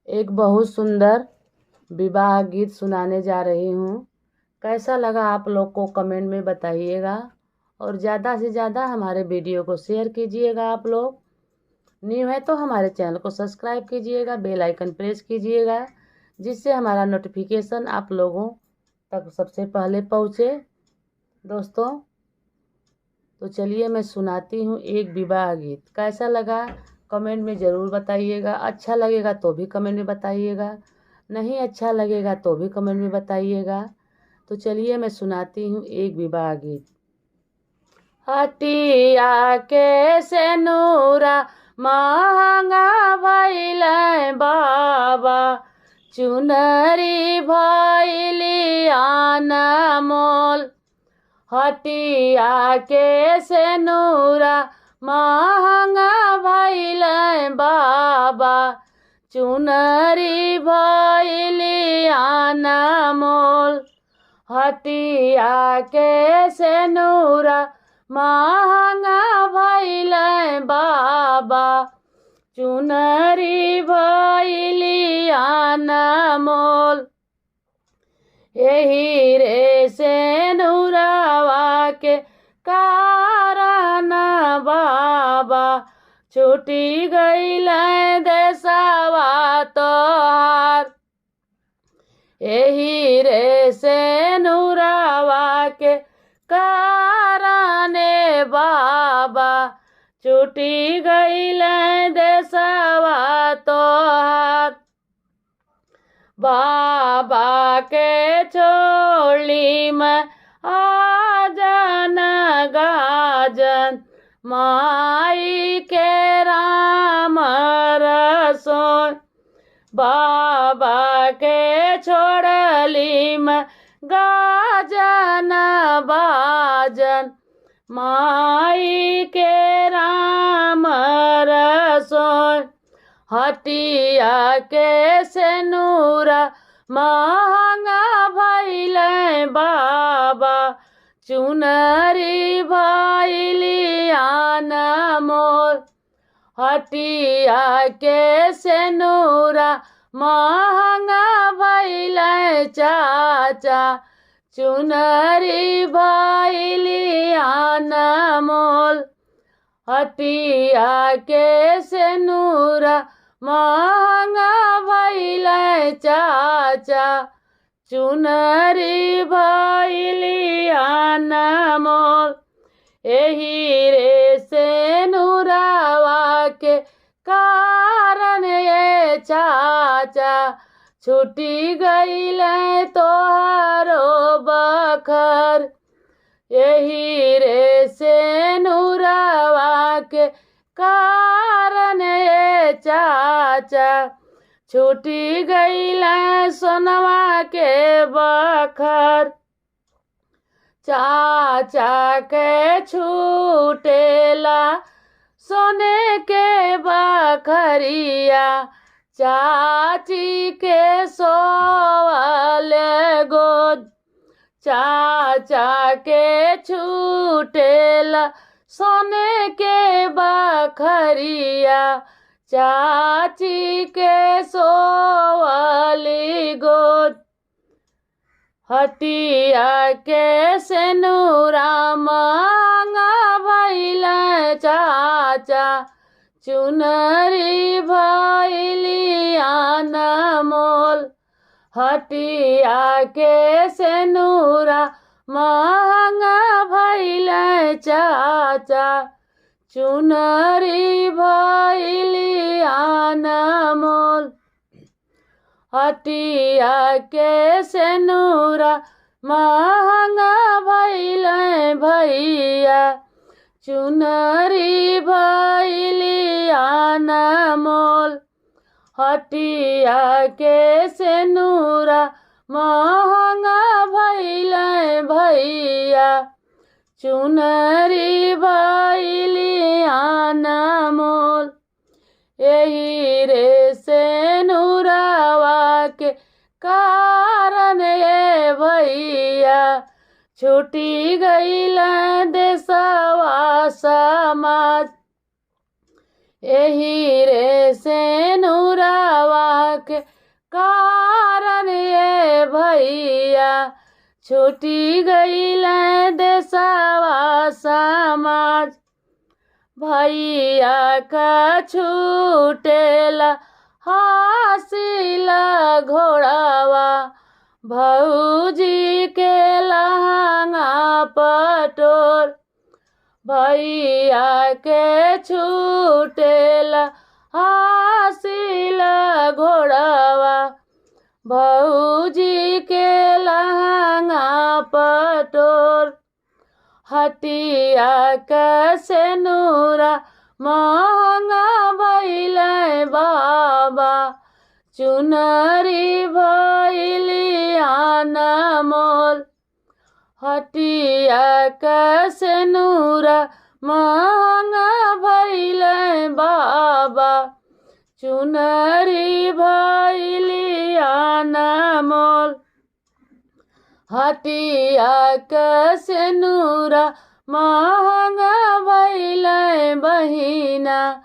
एक बहुत सुंदर विवाह गीत सुनाने जा रही हूँ। कैसा लगा आप लोग को कमेंट में बताइएगा और ज़्यादा से ज़्यादा हमारे वीडियो को शेयर कीजिएगा। आप लोग न्यू है तो हमारे चैनल को सब्सक्राइब कीजिएगा, बेल आइकन प्रेस कीजिएगा, जिससे हमारा नोटिफिकेशन आप लोगों तक सबसे पहले पहुँचे। दोस्तों तो चलिए मैं सुनाती हूँ एक विवाह गीत। कैसा लगा कमेंट में ज़रूर बताइएगा। अच्छा लगेगा तो भी कमेंट में बताइएगा, नहीं अच्छा लगेगा तो भी कमेंट में बताइएगा। तो चलिए मैं सुनाती हूँ एक विवाह गीत। हटिया के सेनुरा महंगा भइल बाबा, चुनरी भइली अनमोल। हटिया के सेनुरा महंगा भइल बाबा, चुनरी भइली अनमोल। हटिया के सेनुरा महंगा भइल बाबा, चुनरी भइली अनमोल। एही रे सेनुरावा के कारण बाबा, छूटी गइल देशवा तोहार। एही रे सेनुरावा के कारण बाबा, छूटी गइल देशवा तोहार। बाबा के छोड़ी मैं आजन गाजन, माई के राम रसोई। बाबा के छोड़ली मैं गाजन बाजन, माई के राम रसोई। हटिया के सेनुरा महंगा भइल बाबा, चुनरी भइली अनमोल। हटिया के सेनुरा महंगा भइल चाचा, चुनरी भइली अनमोल। हटिया के सेनुरा महंगा भइल चाचा, चुनरी भइली अनमोल। एही रे सेनुरावा के कारण ये चाचा, छूटी गइल तोहारो बखर। एही रे सेनुरावा के कारण ये चाचा, छूटी गइल सोनवा के बखर। चाचा के छूटेला सोने के बखरिया, चाची के सोवल गोद। चाचा के छूटेला सोने के बखरिया, चाची के सोवली गोद। हटिया के सेनुरा महंगा भइल चाचा, चुनरी भइली अनमोल। हटिया के सेनुरा महंगा भइल चाचा, चुनरी भइली अनमोल। हटिया के सेनुरा महंगा भइल भैया, चुनरी भइली अनमोल। हटिया के सेनुरा महंगा भइल भैया, चुनरी भइली अनमोल। एही रे सेनुरावा के कारण ये भैया, छूटी गइल देशवा समाज। एही रे सेनुरावा के कारण ये भैया छूटी गईल देशवा समाज। भैया का छूटेला हासिला घोड़ावा, भौजी के लहंगा पटोर। भैया के छूटेला हासिला घोड़ावा, भौजी के लहंगा पटोर। हटिया के सेनुरा महंगा भइले बाबा, चुनरी भइली अनमोल। हटिया के सेनुरा महंगा भइले बाबा, चुनरी भइली अनमोल। हटिया के सेनुरा महंगा भइले बहिना,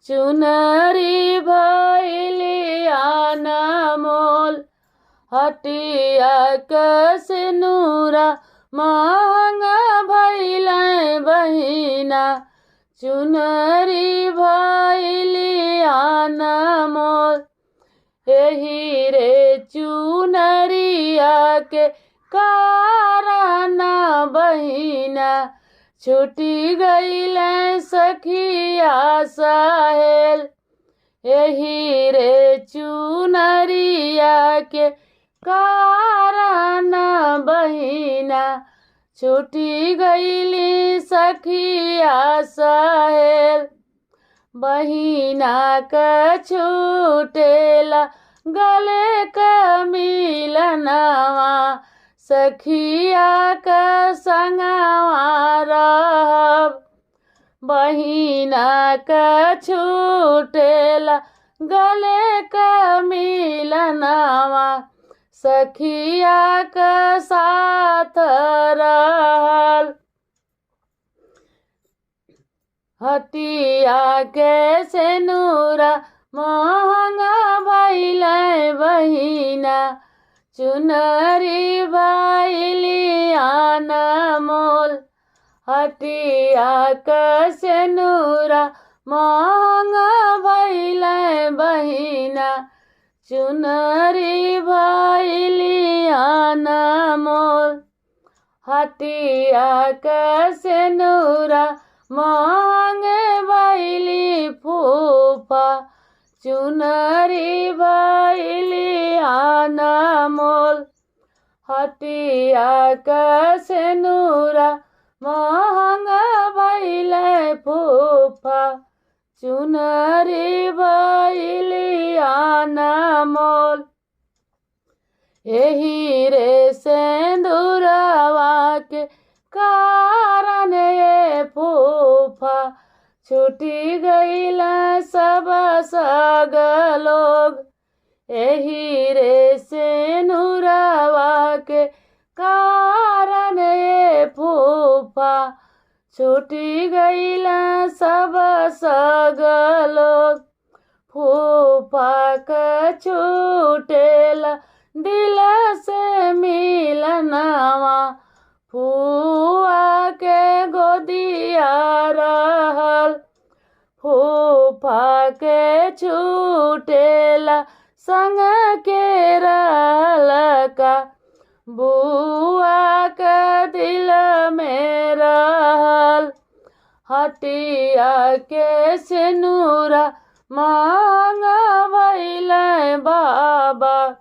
चुनरी भइली अनमोल। हटिया के सेनुरा महंगा भइले बहिना, चुनरी भइली अनमोल। एही रे चुनरिया के कारण बहिना, छूटी गईले सखिया साहेल। एही रे चुनरिया के कारण बहिना, छूटी गईली सखिया साहेल। बहिना के छूटेला गले के मिलनवा, सखिया के संगवा रहब। बहिना के छूटेला गले के मिलनवा, सखिया के साथ रहल। हटिया के सेनुरा महंगा भइले बहिना, चुनरी भइली अनमोल। हटिया के सेनुरा महंगा भइले बहिना, चुनरी भइली अनमोल। हटिया के सेनुरा महंगे भइली फूफा, चुनरी भइली अनमोल। हटिया के सेनुरा महंगा भइले फूफा, चुनरी भइली अनमोल। एही रे सेंदूरवा के कारण ये फूफा, छूटी गईला सब सग लोग। एही रे सेनुरवा के कारण ये फूफा, छूटी गईला सब सग लोग। फूफा के छूटेला दिल से मिलनवा, फूआ के गोदिया रहल। फूफा के छूटेला संग के रहल का, बुआ के दिल में रहल। हटिया के सेनुरा महंगा भइले बाबा,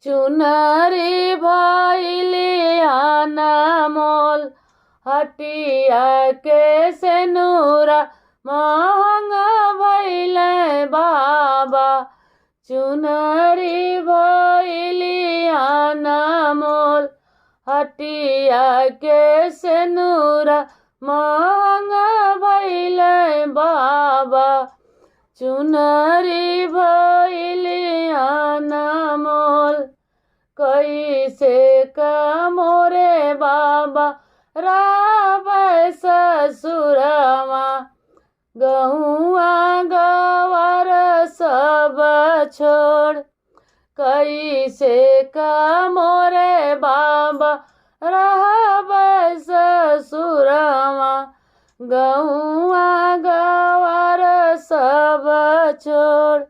चुनरी भइली अनमोल। हटिया के सेनुरा महंगा भइले बाबा, चुनरी भइली अनमोल। हटिया के सेनुरा महंगा भइले बाबा, चुनरी भइली अनमोल। कैसे कमोरे बाबा राबै ससुरवा, गहुआ गवर सब छोड़। कैसे का मोरे बाबा रहबै ससुरवा, गौआ गवार सब छोड़।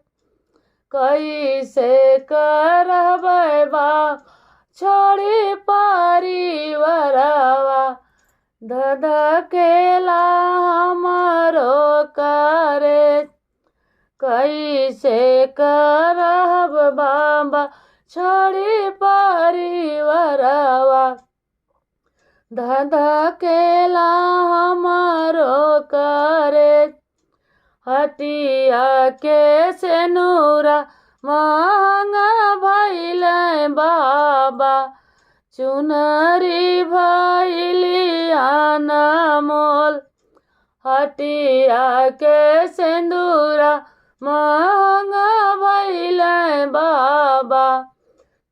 कैसे करबै बा छोड़ी परिवारवा, धधकेला हमरो करे। कैसे करब बाबा छोड़ी परिवारवा, धधकेला हमरो करे। हटिया के सेनुरा महंगा भैले बाबा, चुनरी भैली अनमोल। हटिया के सिंदूरा महंगा भैले बाबा,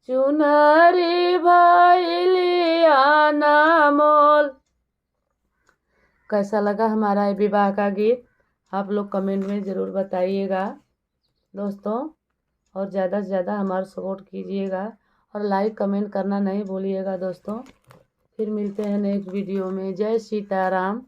चुनरी भैली अनमोल। कैसा लगा हमारा ये विवाह का गीत, आप लोग कमेंट में ज़रूर बताइएगा दोस्तों, और ज़्यादा से ज़्यादा हमारा सपोर्ट कीजिएगा और लाइक कमेंट करना नहीं भूलिएगा दोस्तों। फिर मिलते हैं नेक्स्ट वीडियो में। जय सीताराम।